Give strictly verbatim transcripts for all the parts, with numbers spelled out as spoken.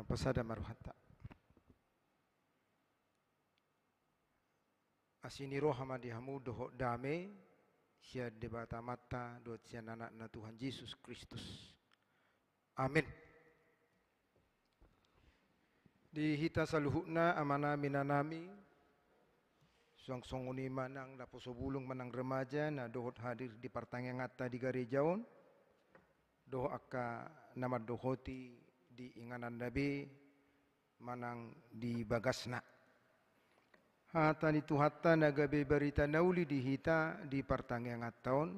Pasada ma rohanta. Asi ni roha ma di hamu dohot dame sian Debata Amanta dohot sian Anakna Tuhan Jesus Kristus. Amin. Di hita saluhutna, amanami, inanami, suang songon i manang naposo bulung manang remaja na dohot hadir di partangianganta di gareja on, dohot angka na mandohoti di ingananna be manang di bagasna. Hata ni Tuhanta na gabe barita na uli di hita di partangianganta on,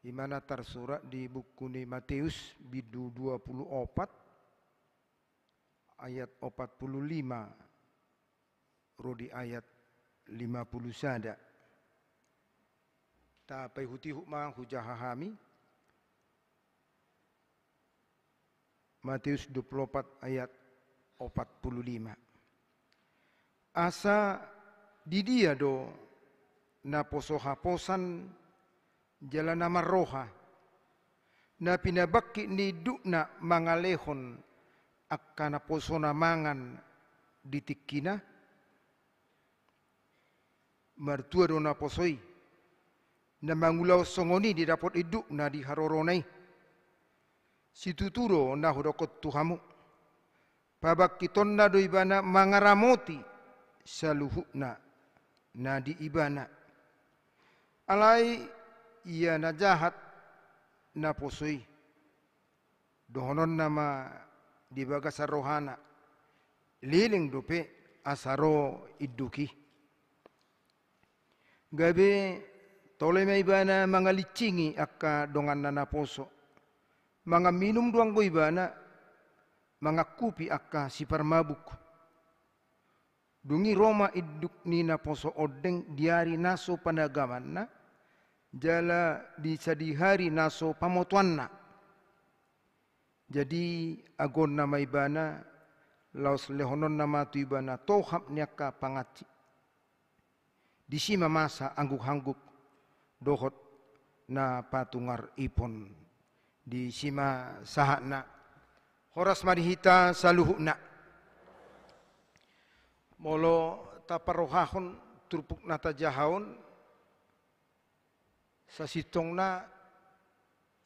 i ma na tarsurat di buku ni Mateus, bindu dua pulu opat, ayat opat pulu lima ro di ayat lima pulu sada. Tapaihutihut ma hujaha hami. Mateus dua pulu opat ayat opat pulu lima. Asa di dia do naposo haposan jala na marroha, na pinabangkit ni indukna mangalehon angka naposona mangan di tingkina? Martua do naposo i, na mangulahon songon i didapot indukna di harorona i. Situtu do na hudok tu hamu, pabangkitonna do ibana mangaramoti saluhutna na di ibana. Alai ia na jahat naposo i, dohononna ma di bagasan rohana, leleng dope asa ro induk i. Gabe tole ma ibana mangalincingi angka donganna naposo. Mangan minum do anggo ibana, mangangkupi angka siparmabuk. Dung i ro ma induk ni naposo ondeng di ari na so panagamanna, jala di sadihari na so pamotoanna. Jadi agoonna ma ibana, laos lehononna ma tu ibana tohap ni angka pangansi. Disi ma masa anggukhangguk dohot na patungar ipon. Disi ma sahatna. Horas ma di hita saluhutna. Molo taparrohahon turpuk na tajaha on, sasintongna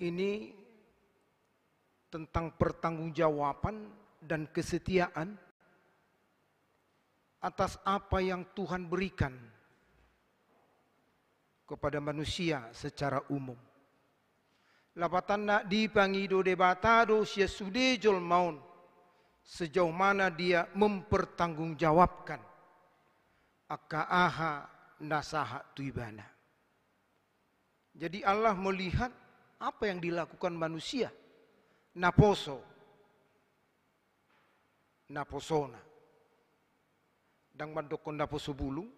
ini tentang pertanggungjawaban dan kesetiaan atas apa yang Tuhan berikan kepada manusia secara umum. Lapatanna, dipangido Debata do sian sude jolma on sejauh mana dia mempertanggungjawabkan angka aha na sahat tu ibana. Jadi Allah melihat apa yang dilakukan manusia. Naposo, naposona. Ndang mandokkon naposo bulung,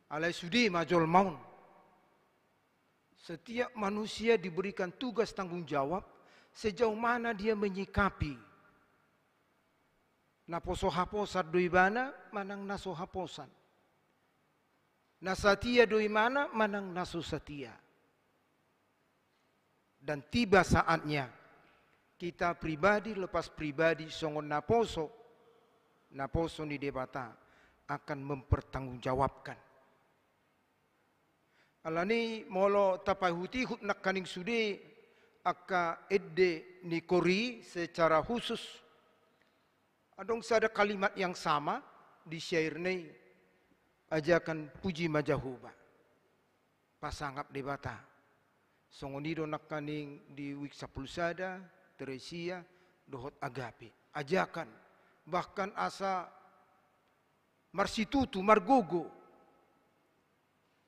alai sude ma jolma on. Setiap manusia diberikan tugas tanggung jawab sejauh mana dia menyikapi. Naposo haposan do ibana manang na so haposan. Na satia do ibana manang na so satia. Dan tiba saatnya kita pribadi lepas pribadi songon naposo, naposo ni Debata akan mempertanggungjawabkan. Alani molo tapaihutihut nangkaning sude angka ende ni Kori secara khusus, adong sada kalimat yang sama di syairna i, ajakan puji ma Jahowa. Pasangap Debata. Songon i do nangkaning di wijk sampulu sada, Teresia, dohot Agape. Ajakan, bahkan asa marsitutu, margogo.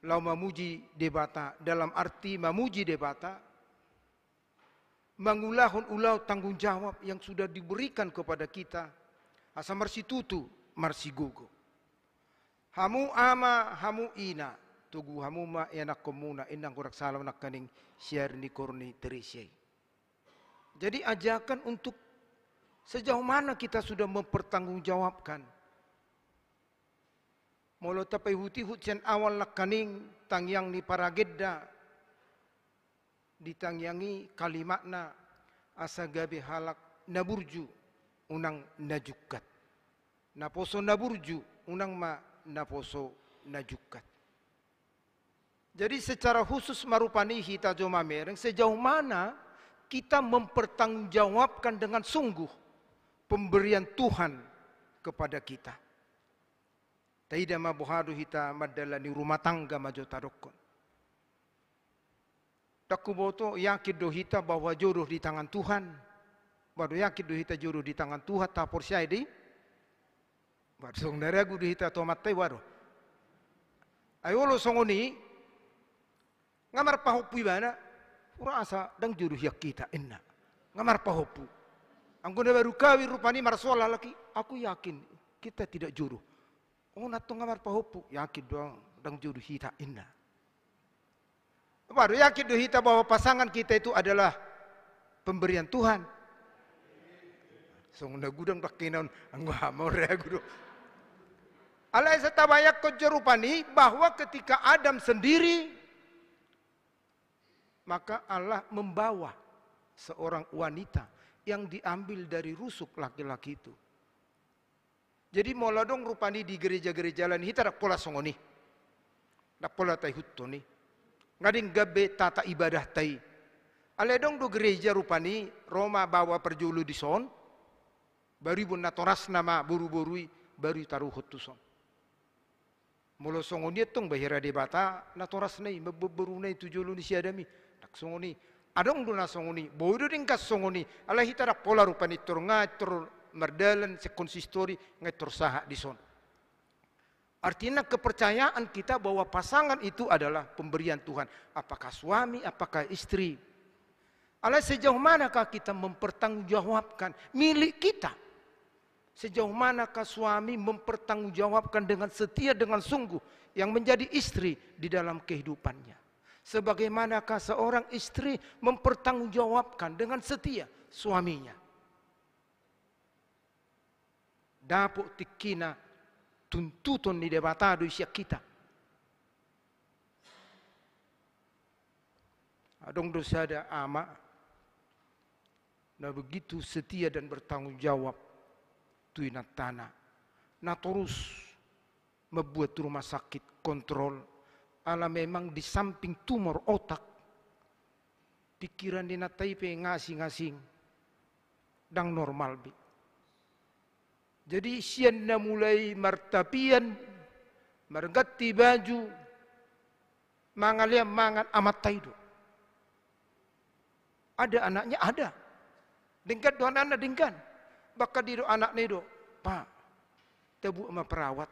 Laho mamuji Debata, dalam arti mamuji Debata, mangulahon ulaon tanggung jawab yang sudah diberikan kepada kita, asa marsitutu, marsigogo. Hamu ama, hamu ina, togu hamu ma ianakkonmuna, inna anggo rang sala nangkaning syair ni Kori ni Teresia i. Jadi ajakan untuk sejauh mana kita sudah mempertanggungjawabkan. Molo tapaihutihut sian awal nangkaning tangiang ni paragenda, di tangiang i kalimatna asa gabe halak na burju, unang na jungkat. Naposo na burju, unang ma naposo na jungkat. Jadi secara khusus ma rupani hita jolma mamereng, sejauh mana kita mempertanggungjawabkan dengan sungguh pemberian Tuhan kepada kita. Taida ma boha do hita mandalani rumah tangga ma jo tadokkon. Ndang huboto, yakin do hita bahwa jodoh di tangan Tuhan? Ba do yakin do hita jodoh di tangan Tuhan, taporseai do i? Ba do songon na ragu do hita tu Amanta i, ba do. Ai olo songon i, nga marpahompu ibana, hurasa ndang jodoh hian hita, inna. Nga marpahompu. Anggo na baru kawin rupani marsoal halak i, aku yakin kita tidak jodoh. Oh, na tong nga marpahompu, yakin do ndang jodoh hita, inna. Ba do yakin do hita bahwa pasangan kita itu adalah pemberian Tuhan? Songon na godang do angka na on, anggo aha ma on ragu do. Alai sai tabayangkon jo rupani bahwa ketika Adam sendiri, maka Allah membawa seorang wanita yang diambil dari rusuk laki-laki itu. Jadi molo adong rupani di gereja-gereja lain, hita ndang pola songon i. Ndang pola taihuthon i. Nga denggan be tata ibadahta i. Alai adong do gereja rupani, ro ma baoa parjolo dison, baru iboan natorasna ma boru-boru i, baru itaruhon tuson. Molo songon i antong, ba hira Debata natorasna i, mamboan boruna i tu jolo ni si Adam i? Ndang songon i. Adong do na songon i, boi do denggan songon i. Alai hita ndang pola rupani, tor nga tor mardalan sian konsistori, nga tor sahat dison. Artinya kepercayaan kita bahwa pasangan itu adalah pemberian Tuhan. Apakah suami, apakah istri. Alai sejauh manakah kita mempertanggungjawabkan milik kita? Sejauh manakah suami mempertanggungjawabkan dengan setia, dengan sungguh yang menjadi istri di dalam kehidupannya? Sebagaimanakah seorang istri mempertanggungjawabkan dengan setia suaminya? Dapot tingkina tuntuton ni Debata do i sian hita. Adong do sada ama na begitu setia dan bertanggung jawab tu inantana. Na torus mambuat rumah sakit kontrol, ala memang di samping tumor otak, pikiran ni inanta i pe ngasing-ngasing, ndang normal be. Jadi sian na mulai martapian, marganti baju, mangalean mangan, amanta i do. Ada anaknya? Ada. Denggan do anakna? Denggan. Bahkan didok anakna i do, "Pak, tabuat ma perawat,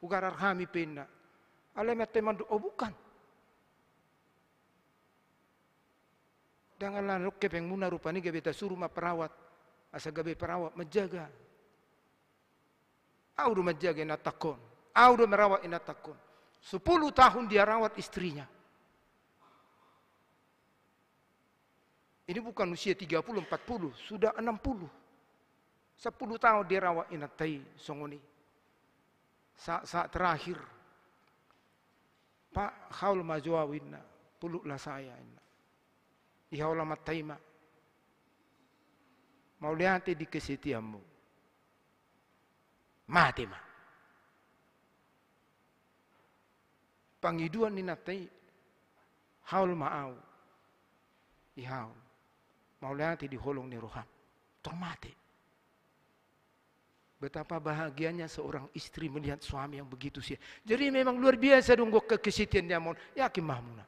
hugarar hami pe," inna. Alai amanta i mandok, "Oh, bukan. Ndang ala adong hepengmuna rupani, gabe tasuru ma perawat, asa gabe perawat manjaga. Au do manjaga inantangkon, au do merawat inantangkon." Sepuluh tahun dia rawat istrinya. Ini bukan usia tiga puluh, empat puluh, sudah enam puluh. Sepuluh tahun dia rawat inanta i songon i. Sa-, saat terakhir, "Pak, haol ma jo au," inna, "peluklah saya," inna. Dihaol amanta i ma. "Mauliate di kesetiaanmu." Mate ma. Pangidoan ni inanta i, "Haol ma au." Dihaol. "Mauliate di holong ni roham." Tor mate. Betapa bahagianya seorang istri melihat suami yang begitu setia. Jadi memang luar biasa do angka kesetiaan ni ama on. Yakin ma hamuna?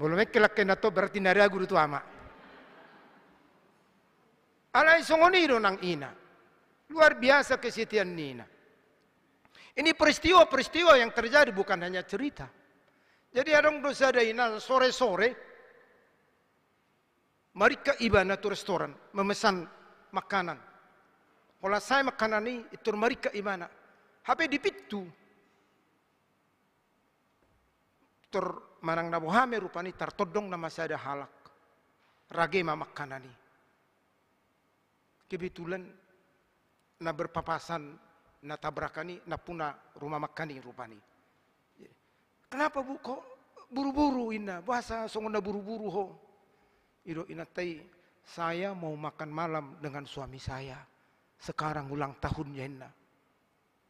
Molo mengkel angka ina antong, berarti na ragu do tu ama. Alai songon i do nang ina. Luar biasa kesetiaan ni ina. Ini peristiwa-peristiwa yang terjadi, bukan hanya cerita. Jadi adong do sada ina, sore-sore maringkat ibana tu restoran, memesan makanan. Holan sae makanan i, tor maringkat ibana. Hape di pintu, tor manang na boha ma i rupani, tartondong nama sada halak. Rage ma makanan i. Kebetulan na berpapasan, na tabrakan i, nampuna rumah makan i rupani. "Kenapa, Bu, kok buru-buru?" inna. "Boasa songon na buru-buru ho?" Didok inanta i, Saya mau makan malam dengan suami saya. Sekarang ulang tahunnya, inna.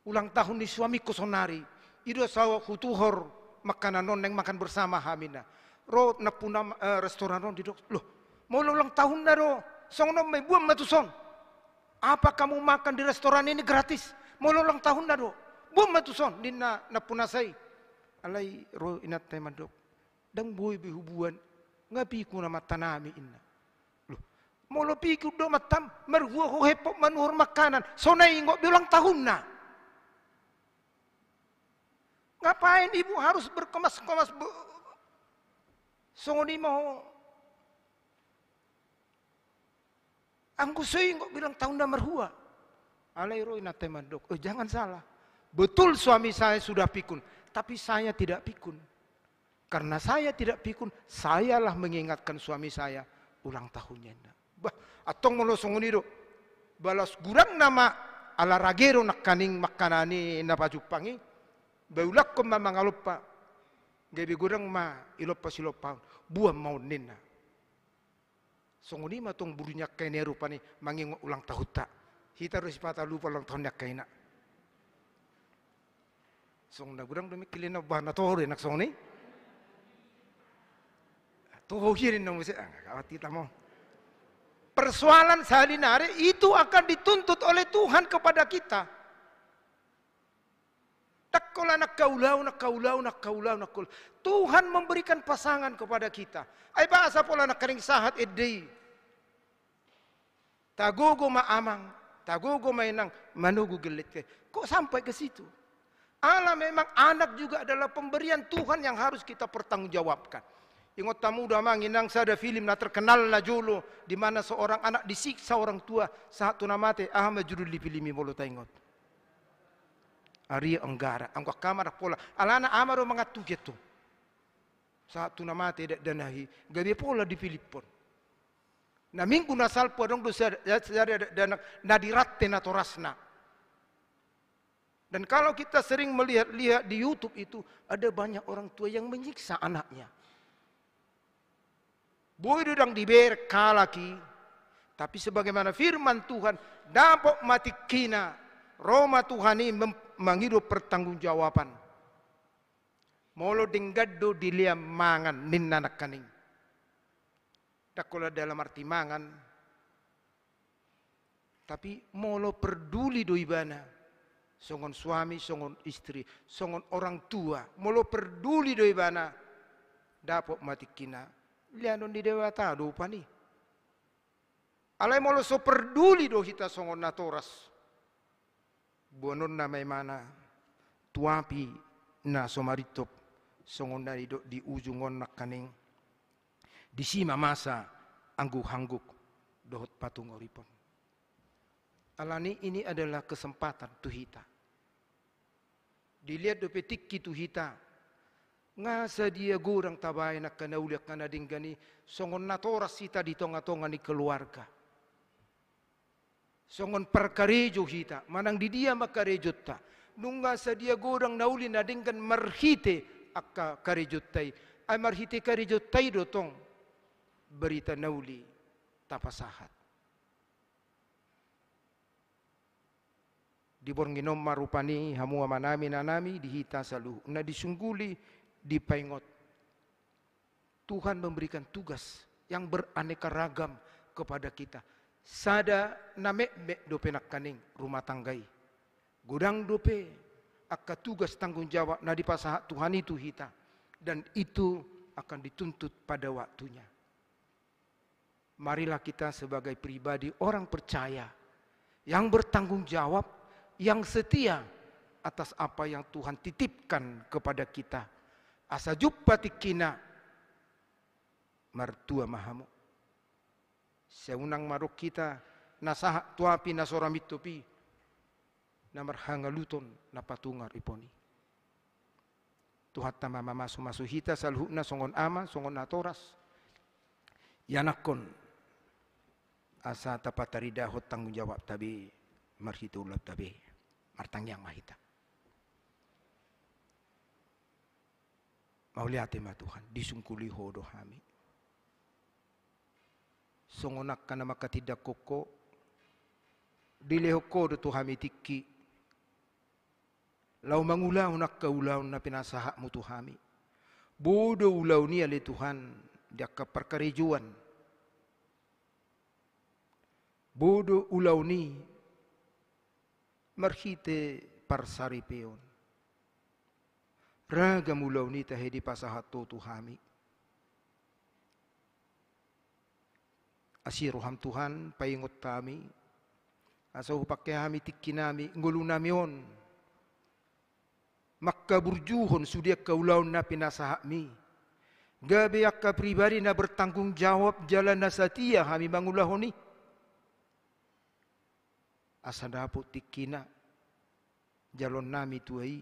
Ulang tahun ni suamingku sonari. I do sahat hutuhor makanan on, naeng makan bersama hami, inna. Ro nampuna, eh, restoran on, didok, "Loh, molo ulang tahunna do songon on ma i, boan ma tuson. Apa kamu makan di restoran ini gratis? Molo ulang tahunna do, boan ma tuson," ninna nampunasa i. Alai ro inanta i mandok, "Ndang boi be huboan, nga pikun amantanami," inna. "Loh, molo pikun do amantam, marhua ho hempok manuhor makanan, songon na ingot be ulang tahunna. Ngapain ibu harus berkemas-kemas be-, songon i ma ho? Anggo so ingot be ulang tahunna, marhua." Alai ro inanta i mandok, "Oh, jangan salah. Betul suami saya sudah pikun, tapi saya tidak pikun. Karena saya tidak pikun, sayalah mengingatkan suami saya ulang tahunnya," inna. Bah, antong molo songon i do, balas gurangna ma, ala rage do nangkaning makanan i na pajumpang i, ba iulakhon ma mangalompa, gabe godang ma ilompa silompaon, "Boan ma on," ninna. Songon i ma tong boru ni angka i na rupani mangingot ulang tahunta. Hita do sipata lupa ulang tahun ni angka ina. Songon na godang do mengkilena bah na toho do enak songon i. Toho hia ninna muse, ah, gawat hita mo. Persoalan sehari-hari itu akan dituntut oleh Tuhan kepada kita. Ndang holan angka ulaon, angka ulaon, angka ulaon, angka ulaon. Tuhan memberikan pasangan kepada kita. Ai boasa pola nangkaning sahat ende i? Tagogo ma amang, tagogo ma inang, manogu gellengte. Kok sampai ke situ? Ala memang anak juga adalah pemberian Tuhan yang harus kita pertanggungjawabkan. Ingot hamu do amang inang sada film na terkenal na jolo, di mana seorang anak disiksa orang tua sahat tu na mate, aha ma judul ni film i molo taingot? Aria Anggara. Anggo angka ama ndang pola. Alana ama do mangantuki antong. Sahat tu na mate dakdanak i, gabe pola dipiliphon. Na minggu na salpu adong do sada, sada dakdanak na dirante natorasna. Dan kalau kita sering melihat-lihat di YouTube itu, ada banyak orang tua yang menyiksa anaknya. Boi do ndang dibereng halak i, tapi sebagaimana firman Tuhan, dapot ma tingkina, ro ma Tuhan i mem-, mangido pertanggungjawaban. Molo denggan do dilean mangan ninna nangkaning. Ndang holan dalam arti mangan, tapi molo perduli do ibana, songon suami, songon istri, songon orang tua, molo perduli do ibana, dapot ma tingkina, leanon ni Debata do upa ni. Alai molo so perduli do hita songon natoras, boanonna ma imana tu api na so marintop, songon na nidok di ujung on nangkaning. Disi ma masa angguk-angguk dohot patungoropon. Alani ini adalah kesempatan tu hita. Dilehon dope tingki tu hita. Nga sadia godang tabaen angka na uli angka na denggan i, songon natoras hita di tonga-tonga ni keluarga. Songon parkarejo hita, manang di dia ma karejonta. Nunga sadia godang na uli na denggan marhite angka karejonta i. Ai marhite karejonta i do tong berita na uli tapasahat. Di borngin on ma rupani hamu amanami, inanami, di hita saluhutna disungguli, dipaingot. Tuhan memberikan tugas yang beraneka ragam kepada kita. Sada na metmet dope nangkaning rumah tangga i. Godang dope angka tugas tanggung jawab na dipasahat Tuhan i tu hita. Dan itu akan dituntut pada waktunya. Marilah kita sebagai pribadi orang percaya yang bertanggung jawab, yang setia atas apa yang Tuhan titipkan kepada kita. Asa jumpa tingkina, martua ma hamu. Sai unang ma adong hita na sahat tu api na so ra mintop i, na marhangaluton na patungar ipon i. Tuhanta ma mamasu-masu hita saluhutna songon ama, songon natoras. Ianakhon asa tapataridahon tanggung jawabta be marhite ulaonta be. Martangiang ma hita. Mauliate ma Tuhan, disungkuli Ho do hami. Songon angka na manghatindanghon Ho, dilehon Ho do tu hami tingki laho mangulahon angka ulaon na pinasahatMu tu hami. Boi do ulaon i ale Tuhan di angka parkarejoan. Boi do ulaon i marhite parsaripeon. Ragam ulaon i tahe dipasahat Ho tu hami. Asi rohaM Tuhan, paingot hami, asa hupangke hami tingkinami, ngolunami on, manghaburjuhon sude angka ulaon na pinasahatMi. Gabe angka pribadi na bertanggung jawab jala na satia hami mangulahon i. Asa dapot tingkina jaloonnami tua i.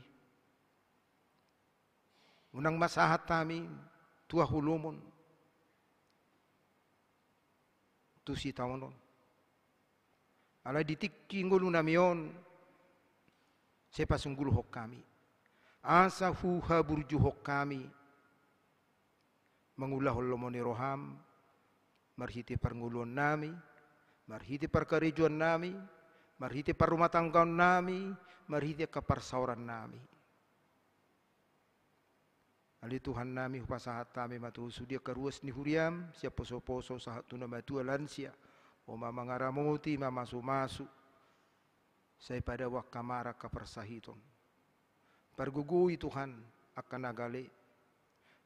Unang ma sahat hami tua holomon tu sitaonon. Alai di tingki ngolunami on, sai pasunggulhon hami. Asa huhaburjuhon hami mangulahon lomo ni rohaM, marhite parngoluonnami, marhite parkarejoannami, marhite parrumatanggaonnami, marhite angka parsaorannami. Ale Tuhannami, hupasahat hami ma tu Ho sude angka ruas ni huriaM, sian poso-poso sahat tu na matua lansia, Ho ma mangaramoti, mamasu-masu, sai padao angka mara angka parsahiton. Pargogoi Tuhan angka na gale,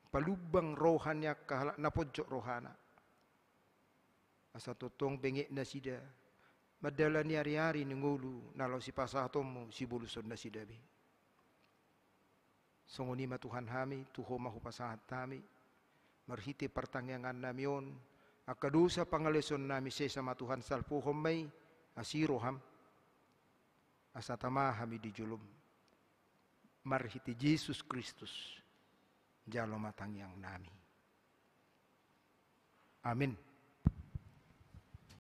palumbang roha ni angka halak na ponjot rohana. Asa tongtong benget nasida mandalani ari-ari ni ngolu na laho sipasahatonMu, sibolushon nasida be. Songon i ma Tuhan hami, tu Ho ma hupasahat hami, marhite partangiangannami on, angka dosa pangalaosionnami sesa ma Tuhan, salpuhon ma i, asi rohaM, asa tama hami di joloM. Marhite Jesus Kristus, jalo ma tangiangnami. Amin.